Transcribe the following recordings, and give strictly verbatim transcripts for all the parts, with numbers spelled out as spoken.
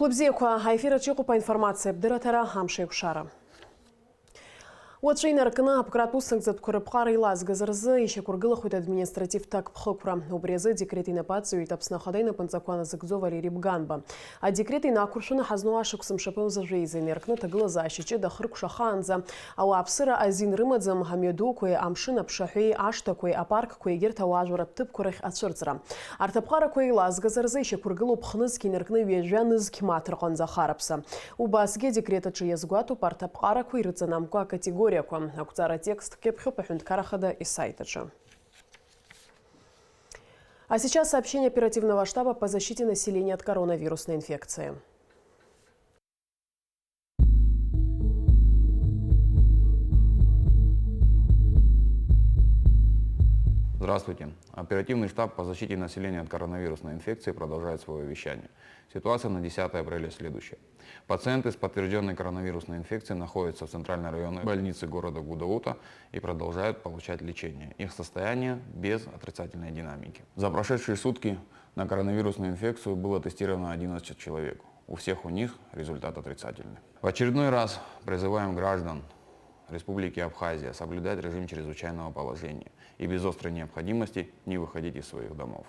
Лыбзиақәа, аефир аҿы иҟоуп аинформациа, бдырраҭара, амш еиқәшара. Уаҵәы инаркны аԥҟаратә усынагӡатәқәа рыԥҟара еилазгаз рзы ишьақәыргылахоит административтә агхықәра. Убри азы адекрет инапы аҵаҩит Аԥсны Ахада инапынҵақәа назыгӡо Валери Бганба. Адекрет инақәыршәаны ҳазну ашықәс мшаԥымза жәеиза инаркны аҭагылазаашьа ҷыда ахыркәшахаанӡа ауааԥсыра азин рымаӡам амҩадуқәеи, амшын аԥшаҳәеи, ашҭақәеи, апаркқәеи, егьырҭ ауаажәларратә ҭыԥқәа рахь ацәырҵра. Арҭ аԥҟарақәа еилазгаз рзы ишьақәыргылоуп хнызқь инаркны ҩажәа нызқь мааҭ рҟынӡа ахараԥса. Убасгьы адекрет аҿы иазгәаҭоуп арҭ аԥҟарақәа ирыҵанамкәа акатегориақәа. Ақәҵара атекст кьыԥхьуп аҳәынҭқар ахада исайт аҿы. А сейчас сообщение оперативного штаба по защите населения от коронавирусной инфекции. Здравствуйте. Оперативный штаб по защите населения от коронавирусной инфекции продолжает свое вещание. Ситуация на десятое апреля следующая. Пациенты с подтвержденной коронавирусной инфекцией находятся в центральной районной больнице города Гудаута и продолжают получать лечение. Их состояние без отрицательной динамики. За прошедшие сутки на коронавирусную инфекцию было тестировано одиннадцать человек. У всех у них результат отрицательный. В очередной раз призываем граждан Республики Абхазия соблюдать режим чрезвычайного положения и без острой необходимости не выходить из своих домов.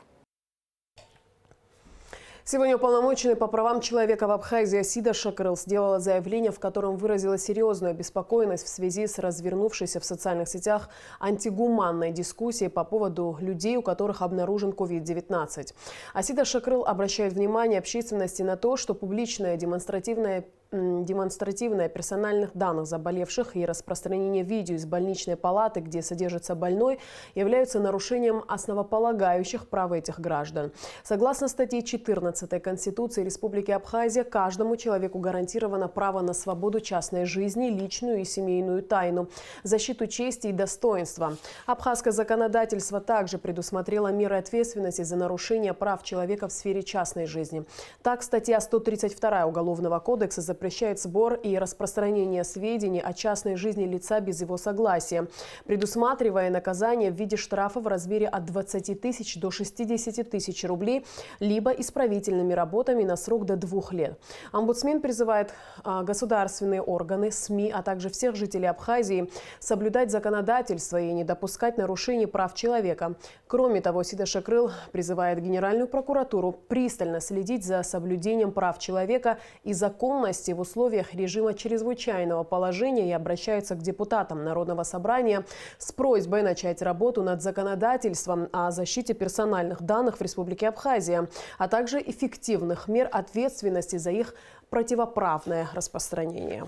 Сегодня уполномоченный по правам человека в Абхазии Асида Шакрыл сделала заявление, в котором выразила серьезную обеспокоенность в связи с развернувшейся в социальных сетях антигуманной дискуссией по поводу людей, у которых обнаружен ковид девятнадцать. Асида Шакрыл обращает внимание общественности на то, что публичная демонстративная м, демонстративное персональных данных заболевших и распространение видео из больничной палаты, где содержится больной, являются нарушением основополагающих прав этих граждан. Согласно статье четырнадцатой Конституции Республики Абхазия, каждому человеку гарантировано право на свободу частной жизни, личную и семейную тайну, защиту чести и достоинства. Абхазское законодательство также предусмотрело меры ответственности за нарушение прав человека в сфере частной жизни. Так, статья сто тридцать вторая Уголовного кодекса запрещает сбор и распространение сведений о частной жизни лица без его согласия, предусматривая наказание в виде штрафа в размере от двадцати тысяч до шестидесяти тысяч рублей либо исправительными работами на срок до двух лет. Омбудсмен призывает, а, государственные органы, СМИ, а также всех жителей Абхазии соблюдать законодательство и не допускать нарушений прав человека. Кроме того, Сида Шакрыл призывает Генеральную прокуратуру пристально следить за соблюдением прав человека и законности в условиях режима чрезвычайного положения и обращается к депутатам Народного собрания с просьбой начать работу над законодательством о защите персональных данных в Республике Абхазия, а также эффективных мер ответственности за их противоправное распространение.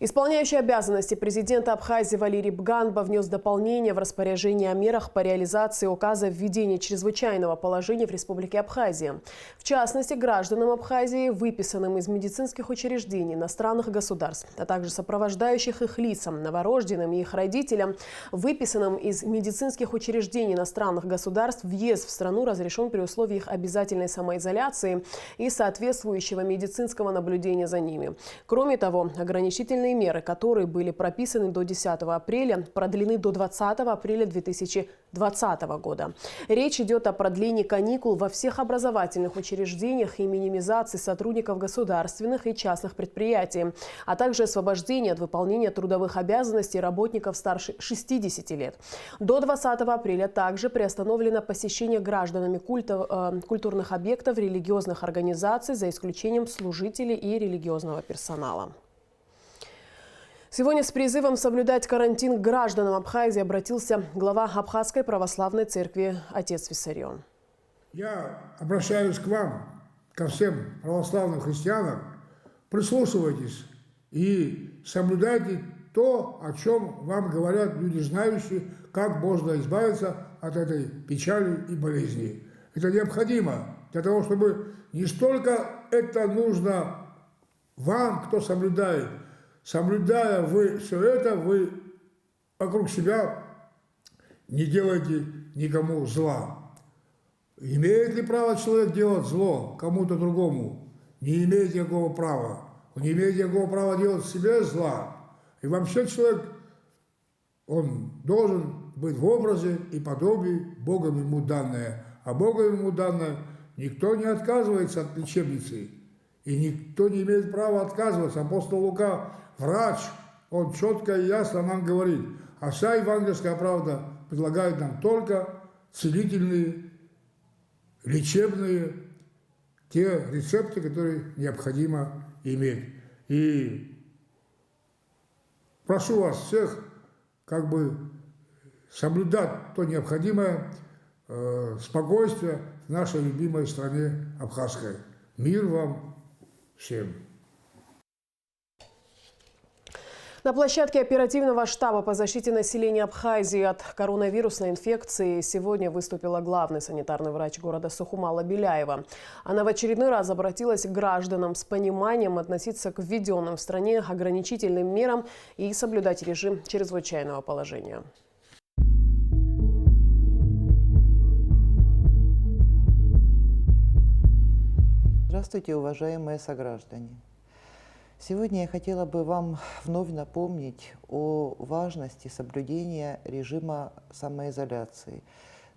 Исполняющий обязанности президента Абхазии Валерий Бганба внес дополнение в распоряжение о мерах по реализации указа о введении чрезвычайного положения в Республике Абхазия. В частности, гражданам Абхазии, выписанным из медицинских учреждений иностранных государств, а также сопровождающих их лицам, новорожденным и их родителям, выписанным из медицинских учреждений иностранных государств, въезд в страну разрешен при условии их обязательной самоизоляции и соответствующего медицинского наблюдения за ними. Кроме того, ограничительные меры, которые были прописаны до десятого апреля, продлены до двадцатого апреля две тысячи двадцатого года. Речь идет о продлении каникул во всех образовательных учреждениях и минимизации сотрудников государственных и частных предприятий, а также освобождении от выполнения трудовых обязанностей работников старше шестидесяти лет. До двадцатого апреля также приостановлено посещение гражданами культа-, э, культурных объектов, религиозных организаций, за исключением служителей и религиозного персонала. Сегодня с призывом соблюдать карантин к гражданам Абхазии обратился глава Абхазской православной церкви отец Виссарион. Я обращаюсь к вам, ко всем православным христианам, прислушивайтесь и соблюдайте то, о чём вам говорят люди, знающие, как можно избавиться от этой печали и болезни. Это необходимо для того, чтобы не столько это нужно вам, кто соблюдает. Соблюдая вы всё это, вы вокруг себя не делайте никому зла. Имеет ли право человек делать зло кому-то другому? Не имеет никакого права. Он не имеет никакого права делать себе зла. И вообще человек, он должен быть в образе и подобии Богом ему данное. А Богом ему данное Никто не отказывается от лечебницы, и никто не имеет права отказываться. Апостол Лука, врач, он четко и ясно нам говорит, а вся евангельская правда предлагает нам только целительные, лечебные, те рецепты, которые необходимо иметь. И прошу вас всех как бы соблюдать то необходимое, э, спокойствие в нашей любимой стране абхазской. Мир вам всем! На площадке оперативного штаба по защите населения Абхазии от коронавирусной инфекции сегодня выступила главный санитарный врач города Сухумала Беляева. Она в очередной раз обратилась к гражданам с пониманием относиться к введённым в стране ограничительным мерам и соблюдать режим чрезвычайного положения. Здравствуйте, уважаемые сограждане! Сегодня я хотела бы вам вновь напомнить о важности соблюдения режима самоизоляции,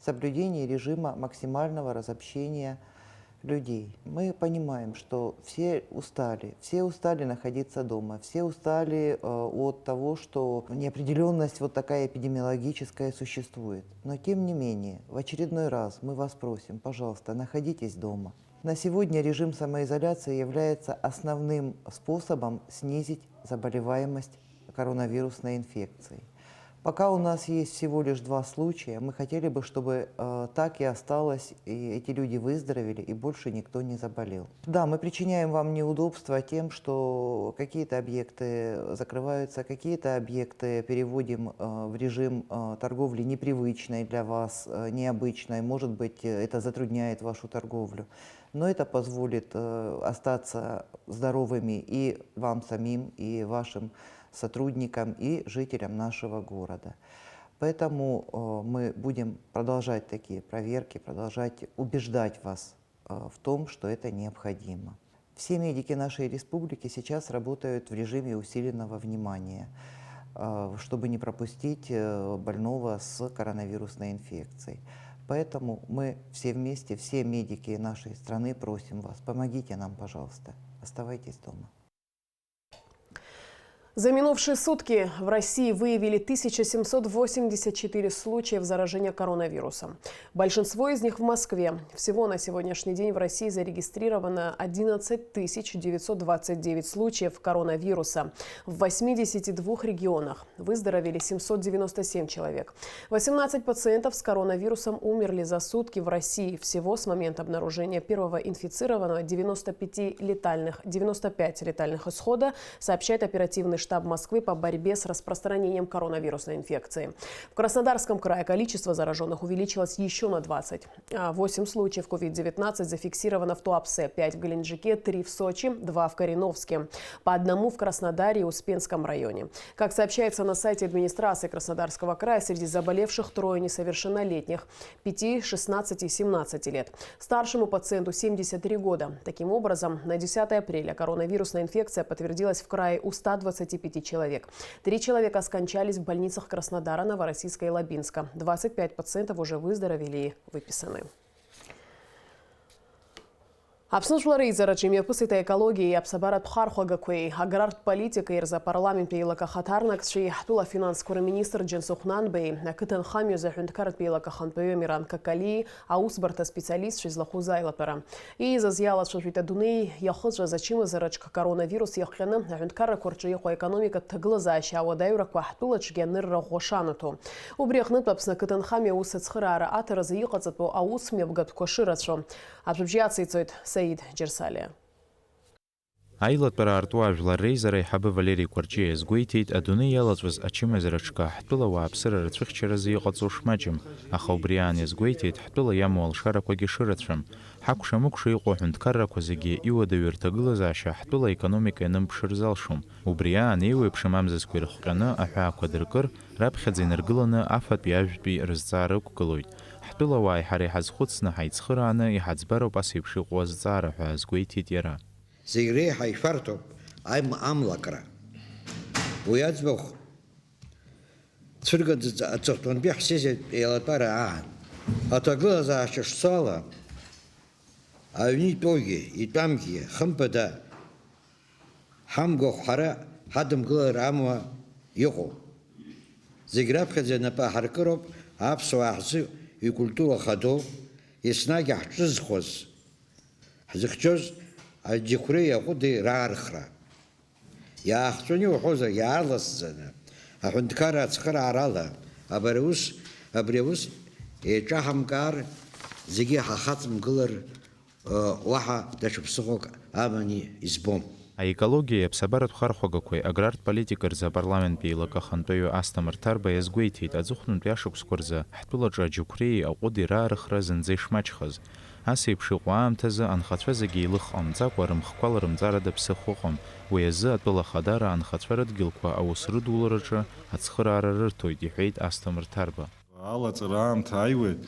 соблюдения режима максимального разобщения людей. Мы понимаем, что все устали, все устали находиться дома, все устали, э, от того, что неопределённость вот такая эпидемиологическая существует. Но тем не менее, в очередной раз мы вас просим, пожалуйста, находитесь дома. На сегодня режим самоизоляции является основным способом снизить заболеваемость коронавирусной инфекцией. Пока у нас есть всего лишь два случая, мы хотели бы, чтобы, э, так и осталось, и эти люди выздоровели, и больше никто не заболел. Да, мы причиняем вам неудобства тем, что какие-то объекты закрываются, какие-то объекты переводим, э, в режим, э, торговли непривычной для вас, э, необычной. Может быть, э, это затрудняет вашу торговлю. Но это позволит, э, остаться здоровыми и вам самим, и вашим сотрудникам, и жителям нашего города. Поэтому, э, мы будем продолжать такие проверки, продолжать убеждать вас, э, в том, что это необходимо. Все медики нашей республики сейчас работают в режиме усиленного внимания, э, чтобы не пропустить, э, больного с коронавирусной инфекцией. Поэтому мы все вместе, все медики нашей страны просим вас, помогите нам, пожалуйста. Оставайтесь дома. За минувшие сутки в России выявили тысяча семьсот восемьдесят четыре случаев заражения коронавирусом. Большинство из них в Москве. Всего на сегодняшний день в России зарегистрировано одиннадцать тысяч девятьсот двадцать девять случаев коронавируса в восьмидесяти двух регионах. Выздоровели семьсот девяносто семь человек. Восемнадцать пациентов с коронавирусом умерли за сутки в России. Всего с момента обнаружения первого инфицированного девяносто пять летальных, девяносто пять летальных исхода, сообщает оперативный штаб Москвы по борьбе с распространением коронавирусной инфекции. В Краснодарском крае количество заражённых увеличилось ещё на двадцать. А, восемь случаев ковид девятнадцать зафиксировано в Туапсе, пять в Геленджике, три в Сочи, два в Кореновске, по одному в Краснодаре и Успенском районе. Как сообщается на сайте администрации Краснодарского края, среди заболевших трое несовершеннолетних, пяти, шестнадцати и семнадцати лет. Старшему пациенту семьдесят три года. Таким образом, на десятое апреля коронавирусная инфекция подтвердилась в крае у ста двадцати пяти человек. Три человека скончались в больницах Краснодара, Новороссийска и Лабинска. Двадцать пять пациентов уже выздоровели и выписаны. Аԥсны Жәлар реизараҿы имҩаԥысит аекологиеи аԥсабаратә хархәагақәеи, аграртә политикеи рзы апарламент еилак ахаҭарнакцәеи, ҳтәыла афинансқәа рминистр Џьансыхә Нанбеи, ақыҭанхамҩазы аҳәынҭқарратә еилак ахантәаҩы Амиран Какалиеи аусбарҭа специалистцәа излахәыз аилатәара. Еизаз иалацәажәеит адунеи иахыҵәаз ачымазараҿ коронавирус иахҟьаны аҳәынҭқаррақәа рҿы иҟоу аекономикатә ҭагылазаашьа ауадаҩрақәа ҳтәылаҿгьы анырра ӷәӷәа шанаҭо. Убри аҟнытә Аԥсны ақыҭанхамҩа аус ацхыраара аҭаразы иҟаҵатәу аус мҩаԥгатәқәа шырацәоу. Аӡәыбжьы ациҵоит Саид Џьарсалиа. Аилатәара аарту ажәлар реизара аиҳабы Валери Кәарҷиа иазгәеиҭеит, адунеи иалаҵәаз ачымазара ҿка ҳтәыла ауааԥсыра рацәыхьчаразы иҟаҵоу шмаҷым, аха убри аан иазгәеиҭеит, ҳтәыла иамоу алшарақәагьы шырацәам. Ҳакәша-мыкәша иҟоу аҳәынҭқаррақәа зегьы иуадаҩу рҭагылазаашьа ҳтәыла аекономика ианымԥшыр залшом. Убри аан еиуеиԥшым амзызқәа ирыхҟьаны аҳәаақәа дыркыр, раԥхьаӡа инаргыланы афатәи-ажәтәи рызҵаара ықәгылоит. Ҳтәылауааи ҳареи ҳазхәыцны, ҳаицхырааны иҳаӡбароуп ас еиԥш иҟоу азҵаара ҳәа азгәеиҭеит иара. Зегь реиҳа ишәарҭоуп аим-, амлакра. Уи аӡбахә цәыргаӡаӡа аҵыхәтәантәи ҳсессиатә еилатәара аан. Аҭагылазаашьа шцо ала, Аҩны итәоугьы, итәамгьы, хымԥада, ҳамгәахә ҳара ҳадымгылар амуа иҟоу. Зегь раԥхьаӡа инапы аҳаркыроуп аԥсуаа ҳзы икультура хадоу, еснагь иаҳҿызхуаз, ҳзыхьчоз аџьықәреи аҟәыди раархра. Иаахҵәаны иуҳәозар, иаарласӡаны аҳәынҭқарра ацхыраарала абри аус, абри аус еиҿаҳамкаар зегьы ҳахаҵмгылар, уаҳа даҽа ԥсыхәак аманы избом. Аекологиеи аԥсабаратә хархәагақәеи аграртә политика рзы апарламент еилакы ахантәаҩы Асҭамыр Ҭарба иазгәеиҭеит, аҵыхәтәантәи ашықәсқәа рзы ҳтәылаҿы аџьықәреи аҟәыди раарыхра зынӡа ишмаҷхаз. Ас еиԥш иҟоу аамҭазы анхацәа зегьы еилых ҟамҵакәа рымхқәа ларымҵарада ԥсыхәа ыҟам, уи азы атәыла ахадара анхацәа рыдгьылқәа аус рыдулараҿы ацхыраара рырҭоит, иҳәеит Асҭамыр Ҭарба. Алаҵара аамҭа ааиуеит,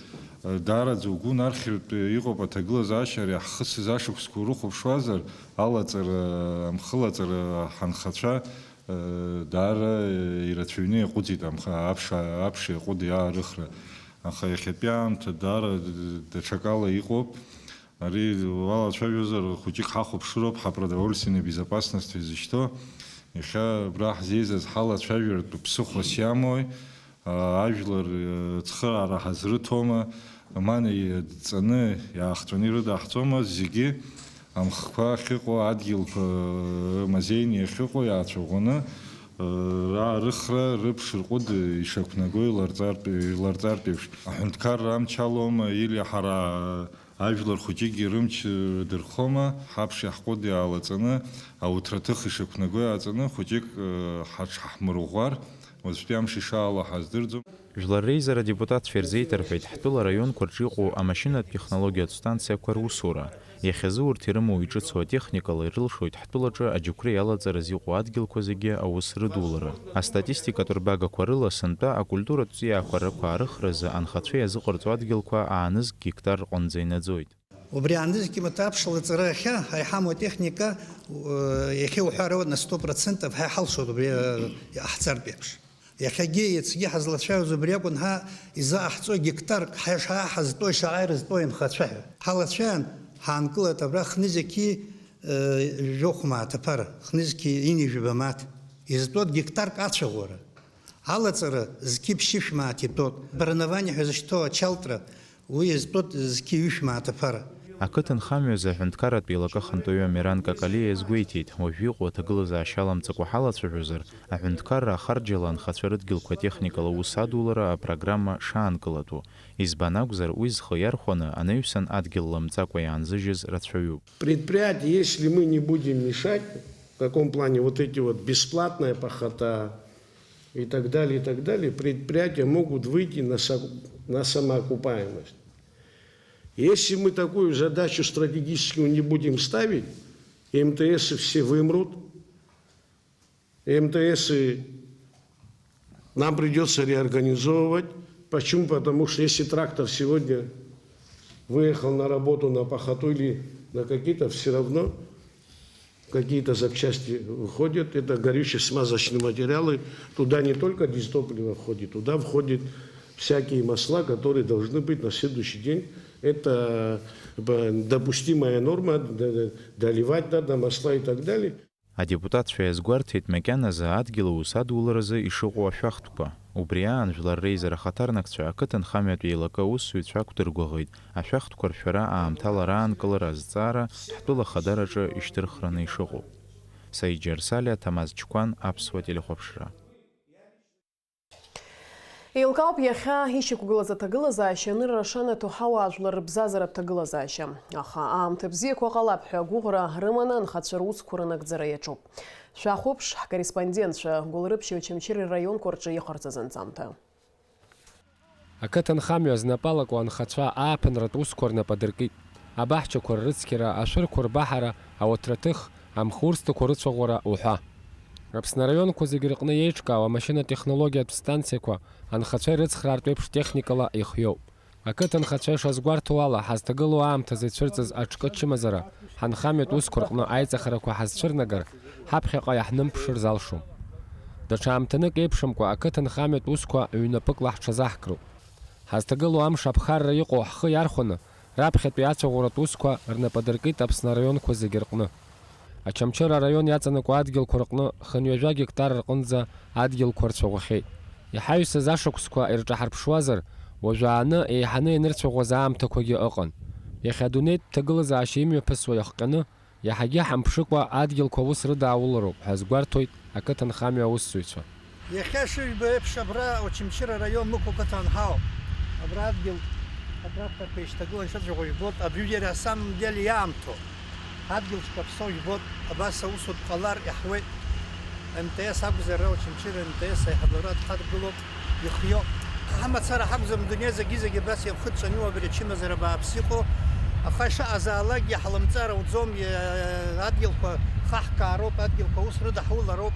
даараӡа угәы унархьыртә иҟоуп аҭагылазаашьа, ари ҳхысыз ашықәсқәа урыхәаԥшуазар, алаҵара, амхылаҵара ҳанхацәа, даара ирацәаҩны иаҟәыҵит амх-, аԥша, аԥшеи аҟәыди аарыхра. Аха иахьатәи аамҭа даара даҽакала иҟоуп. Ари уалацәажәозар, хәыҷык ҳахәаԥшыроуп ҳапродовольственная безопасность ҳәа изышьҭоу. Иахьа абра ҳзеизаз ҳалацәажәартә ԥсыхәас иамои, аа, ажәлар, э, цхыраара ҳазрыҭома, амана иадҵаны, иаахҵәаны ирыдаҳҵома, зегьы амхқәа ахьыҟоу, адгьылқәа, э, мазеины иахьыҟоу иаацәаӷәаны, э, раарыхра, рыԥшырҟәыд ишақәнаго иларҵартә, иларҵартә еиԥш. Аҳәынҭқарра амч алоума, или ҳара Ажәлар хәыҷыкгьы рымч рдырхома, ҳаԥши ҳҟәыди аалаҵаны, ауҭраҭых ишақәнаго иааҵаны, хәыҷык, э, ҳаҽҳамырӷәӷәар, уаҵәтәи амш ишаало ҳаздырӡом. Жәлар реизара адепутатцәа ирзеиҭарҳәеит ҳтәыла араионқәа рҿы иҟоу амашьынатә технологиатә станциақәа русура. Иахьазы урҭ ирымоу иҿыцу атехникала ирылшоит ҳтәылаҿы аџьықәреи алаҵараз иҟоу адгьылқәа зегьы аус рыдулара. Астатистикатә рбагақәа рыла, сынтәа акультуратә ҵиаақәа рықәаарыхразы анхацәа иазыҟарҵо адгьылқәа аанызкгьы гектар рҟынӡа инаӡоит. Убри аанызкьа имаҭәа аԥшалаҵара иахьа ҳара иҳамоу атехника, э, иахьа уҳәарауа на сто процентов ҳа иҳалшоит убри, э, иҟаҳҵартә еиԥш. Иахьагьы, иацгьы ҳазлацәажәоз убри акәын, ҳа изаҟаҳҵо гектарк ҳа ишаҳа ҳазтәоу, ишаҟа ирызтәоу инхацәа ҳәа. Ҳалацәажәан, ҳаанкылеит абра хнызқьи, э, жәохә мааҭ аԥара, хнызқьи ини жәаба мааҭ. Изтәоит гектарк ацәаӷәара. Алаҵара зқьи ԥшьышә мааҭ итәоуп. Баранование ҳәа изышьҭоу ачалтра, уи иазтәуп зқьи ҩышә мааҭ аԥара. Ақыҭанхамҩазы аҳәынҭқарратә еилакы ахантәаҩы Амиран Какалиа иазгәеиҭеит, уажәы иҟоу аҭагылазаашьа аламҵакәа ҳалацәажәозар, аҳәынҭқарра ахарџьала анхацәа рыдгьылқәа техникала аус адулара апрограмма шаанкылатәу. Избан акәзар, уи зхы иархәаны анаҩсан адгьыл ламҵакәа иаанзыжьыз рацәаҩуп. Предприятие, если мы не будем мешать, в каком плане вот эти вот бесплатная пахота, и так далее, и так далее, предприятия могут выйти на со-, на самоокупаемость. Если мы такую задачу стратегическую не будем ставить, МТС все вымрут, МТС нам придётся реорганизовывать. Почему? Потому что если трактор сегодня выехал на работу, на пахоту или на какие-то, все равно какие-то запчасти выходят, это горючие смазочные материалы, туда не только дизтопливо входит, туда входит всякие масла, которые должны быть на следующий день. Это, э, допустимая норма, д-, д-, доливать надо масла и так далее. Адепутатцәа иазгәарҭеит макьаназы адгьыл аус адуларазы ишыҟоу ашәахтәқәа. Убри аан Жәлар реизара ахаҭарнакцәа ақыҭанхамҩатә еилакы аусзуҩцәа ақәдыргәаӷит ашәахтәқәа ршәара аамҭала раанкылара азҵаара ҳтәыла ахадараҿы ишьҭырхраны ишыҟоу. Саид Џьарсалиа, Ҭамаз Чқәан, Аԥсуа телехәаԥшра. Еилкаауп иахьа ишьақәгылаз аҭагылазаашьа анырра шанаҭо ҳауаажәлар рыбзазаратә ҭагылазаашьа. Аха аамҭа бзиақәа ҟалап ҳәа агәыӷра рыманы анхацәа русқәа рынагӡара иаҿуп. Шәахәаԥш, ҳкорреспондентцәа Гәылрыԥшьи Очамчыреи рраионқәа рҿы иҟарҵаз анҵамҭа. Ақыҭанхамҩа знапы алаку анхацәа ааԥынратә усқәа рнапы адыркит. Абаҳчақәа ррыцқьара, ашәырқәа рбаҳара, ауаҭраҭых, амхурсҭақәа рыцәаӷәара уҳәа. Аԥсны араионқәа зегьы рҟны иеиҿкаау амашьынатә технологиатә станциақәа анхацәа ирыцхраартә еиԥш техникала ихиоуп. Ақыҭанхацәа ишазгәарҭо ала, ҳазҭагылоу аамҭазы ицәырҵыз аҿкы чымазара, ҳанхамҩатә усқәа рҟны аиҵахарақәа ҳазцәырнагар, ҳаԥхьаҟа иаҳнымԥшыр залшом. Даҽа аамҭанык еиԥшымкәа, ақыҭанхамҩатә усқәа ҩнапыкла ҳҽазаҳкроуп. Ҳазҭагылоу амш аԥхарра иҟоу ҳхы иархәаны, Раԥхьатәи ацәаӷәаратә усқәа рнапы адыркит Аԥсны араионқәа зегьы рҟны. Очамчыра араион иаҵанакуа адгьылқәа рҟны хынҩажәа гектар рҟынӡа адгьылқәа рцәаӷәахьеит. Иҳаҩсыз ашықәсқәа ирҿаҳарԥшуазар, уажәааны еиҳаны ианырцәаӷәаз аамҭақәагьы ыҟан. Иахьа адунеитә ҭагылазаашьа имҩаԥысуа иахҟьаны, иаҳагьы ҳамԥшыкәа адгьылқәа аус рыдааулароуп ҳәа азгәарҭоит ақыҭанхамҩа аусзуҩцәа. Иахьа шыжәбо еиԥш, абра Очамчыра араион Мықә ақыҭан ҳауп. Абра адгьыл атракторқәа ишьҭагылан шыцәаӷәо жәбоит, абҩыџьара асамдел иаамҭоу. Адгьыл шкаԥсо жәбоит, абас аусутә ҟалар иаҳуеит. М Т С акәзар, ара Очамчыра М Т С аиҳабыра дҳадгылоуп, ихиоуп. Ҳамацара ҳакәӡам, дунеи зегьы-зегьы абас иаԥхыҵәҵәаны иҟоу абри ачымазара бааԥс иҟоу. Аха ишыҟазаалакгьы ҳлымҵар ауӡом, иа-, адгьылқәа хаҳкаароуп, адгьылқәа аус рыдаҳулароуп,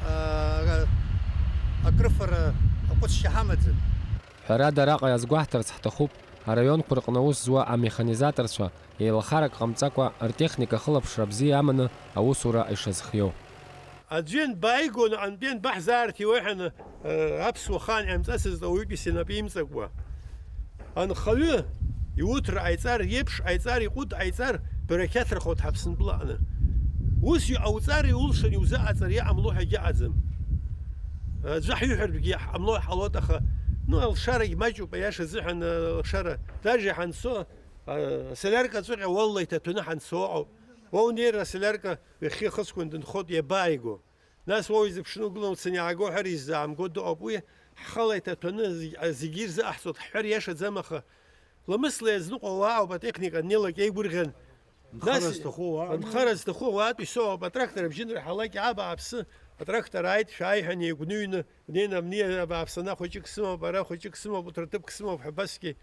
а-, акрыфара аҟәыҵшьа ҳамаӡам. Ҳәарада, араҟа иазгәаҳҭарц ҳҭахуп, араионқәа рҟны аус зуа амеханизаторцәа еилахарак ҟамҵакәа ртехника ахылаԥшра бзиа аманы аусура ишазхиоу. Аӡәы ианбааигоны, антәи ианбаҳзаарҭиуеи ҳәа, э, аԥсуа хаан иҟамҵацызт ауаҩытәыҩса инапы имҵакуа. Анхаҩы иуҭра ҟаиҵар, иеиԥш ҟаиҵар, иҟәыд ҟаиҵар, бара қьаҭрахоит Ҳаԥсынтәылаҟны. Ус иҟауҵар, иулшар, иузыҟаҵар, иҟамло ҳәа егьыҟаӡам. Аӡәы ҳиҳәартәгьы иаҳҟамло ҳҟалоит, аха, ну, алшарагь маҷуп, аиаша азыҳәан, алшара. Даже ҳанцо, а, солярка аҵәыҟьа уалла иҭаҭәаны ҳанцо ыҟоуп. Уа унеир асолярка ҩахьхьи ахыцқәан дынхоит, иабааиго? Нас уа уизыԥшны угылан, уцаны иааго ҳәа иззаамго дыҟоуп. Уи ҳхала иҭаҭәаны зегь-, зегьы ирзыҟаҳҵоит ҳҳәар иашаӡам, аха ламысла иазныҟәо ауаа ауп атехника аннеилак еигәырӷьан. Нас анхара зҭаху ауаа. Анхара зҭаху ауаатәи соуп, атрактор абжьы нырҳалак, иаба ааԥсы, атрактор ааит, шәааи ҳәа неигәныҩны, днеины амни абааԥсы, ана хәыҷык сымоуп, ара хәыҷык сымоуп, уҭра ҭыԥк сымоуп ҳәа абасгьы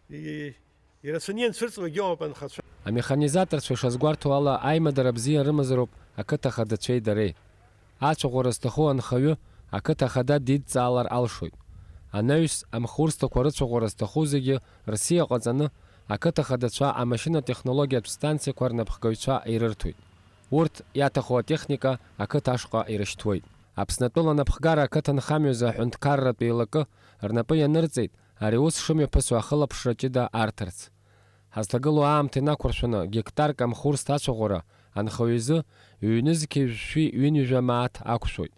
и-, ирацәаны ианцәырҵуагьы ыҟоуп анхацәа. Амеханизаторцәа ишазгәарҭо ала, аимадара бзиа рымазароуп ақыҭа ахадацәеи дареи. Ацәаӷәара зҭаху анхаҩы ақыҭа ахада дидҵаалар алшоит. Анаҩс, амхурсҭақәа рыцәаӷәара зҭаху зегьы рсиа ҟаҵаны, ақыҭа ахадацәа амашьынатә технологиатә станциақәа рнапхгаҩцәа ирырҭоит. Урҭ иаҭаху атехника ақыҭа ашҟа ирышьҭуеит. Аԥснатәыла анапхгара ақыҭанхамҩазы аҳәынҭқарратә еилакы рнапы ианырҵеит ари аус шымҩаԥысуа ахылаԥшра ҷыда арҭарц. Ҳазҭагылоу аамҭа инақәыршәаны гектарк амхурсҭа ацәаӷәара анхаҩ изы ҩнызқьи жәшәи ҩынҩажәа мааҭ ақәшәоит.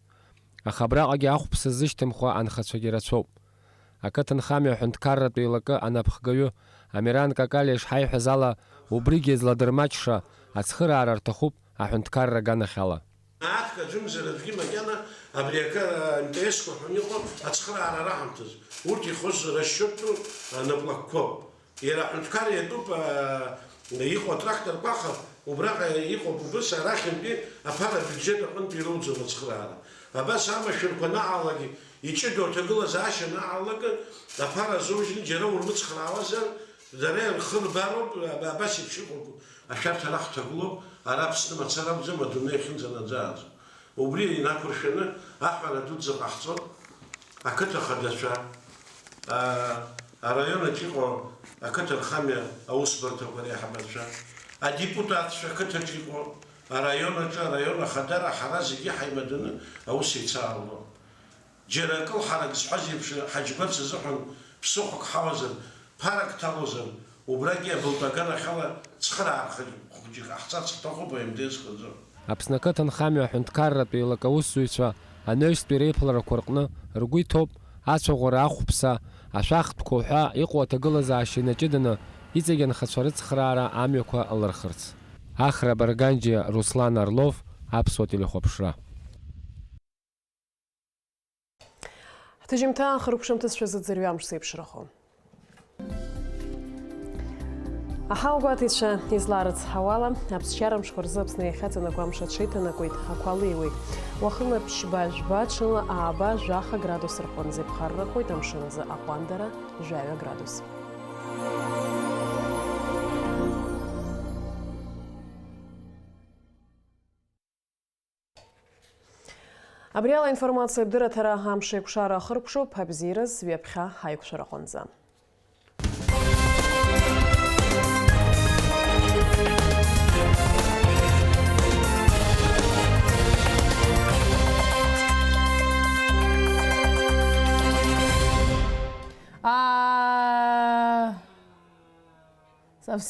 Аха абраҟагьы ахәԥса ззышьҭымхуа анхацәагьы рацәоуп. Ақыҭанхамҩа аҳәынҭқарратә еилакы анапхгаҩы Амиран Какалиа ишҳаиҳәаз ала, убригьы зладырмаҷша ацхыраара рҭахуп аҳәынҭқарра аганахьала. Мааҭк аӡәымзар аӡәгьы макьана абри акы, а, М Т С-қәа ҳәа иҟоуп, ацхыраара раҳамҭаз. Урҭ ихоз расчету, а, наплакқәоуп. Иара аҳәынҭқар иатәуп, а, иҟоу атракторқәа, аха убраҟа иҟоуп убыс арахьынтәи аԥара абиуџьет аҟынтә ирылҵуа ацхыраара. Абас амашәырқәа анаалак, иҷыдоу аҭагылазаашьа анаалак, аԥара азужьны џьара урмыцхраауазар, дара рхы рбароуп, аба-, абас еиԥш иҟоуп. Ашәарҭара ҳҭагылоуп, ара Аԥсны мацара акәӡам, адунеи ахьынӡанаӡааӡо. Убри инақәыршәаны аҳәара дуӡӡа ҟаҳҵоит, ақыҭа хадацәа, а, араион аҿы иҟоу ақыҭанхамҩа аусбарҭақәа реиҳабацәа, адепутатцәа, ақыҭаҿы иҟоу, араион аҿы араион ахадара, ҳара зегьы ҳаимаданы аус еицаҳаулон. Џьара акы лҳарак зҳәаз еиԥш, ҳаџьбарц азыҳәан ԥсыхәак ҳауазар, ԥарак ҭалозар, убрагьы абылтәаганахьала цхыраара хәыҷык ҟаҳҵарц ҳҭахуп, аимдеиз хазы. Аԥсны ақыҭанхамҩа аҳәынҭқарратә еилак аусзуҩцәа анаҩстәи реиԥыларақәа рҟны ргәы иҭоуп ацәаӷәара, ахәԥса, ашәахтәқәа уҳәа иҟоу аҭагылазаашьа инаҷыданы, иҵегь анхацәа рыцхраара амҩақәа лырхырц. Ахра Барганџьиа, Руслан Орлов, Аԥсуа телехәаԥшра. Ҳҭыжьымҭа ахыркәшамҭазшәа зыӡырҩы амш зеиԥшрахо. Аҳауагәаҭаҩцәа изларыцҳауала, аԥсшьара мшқәа рзы Аԥсны иахьаҵанакуа амш аҽеиҭанакуеит, ақәа леиуеит. Уахынла ԥшьба, жәба, ҽынла ааба, жәаха градус рҟынӡа иԥхаррахоит, амшын азы аҟәандара жәаҩа градус. Абри ала аинформациа абдырраҭара амш еиқәшара ахыркәшоуп, абзиараз ҩаԥхьа ҳаиқәшәараҟынӡа. Аа. Совсем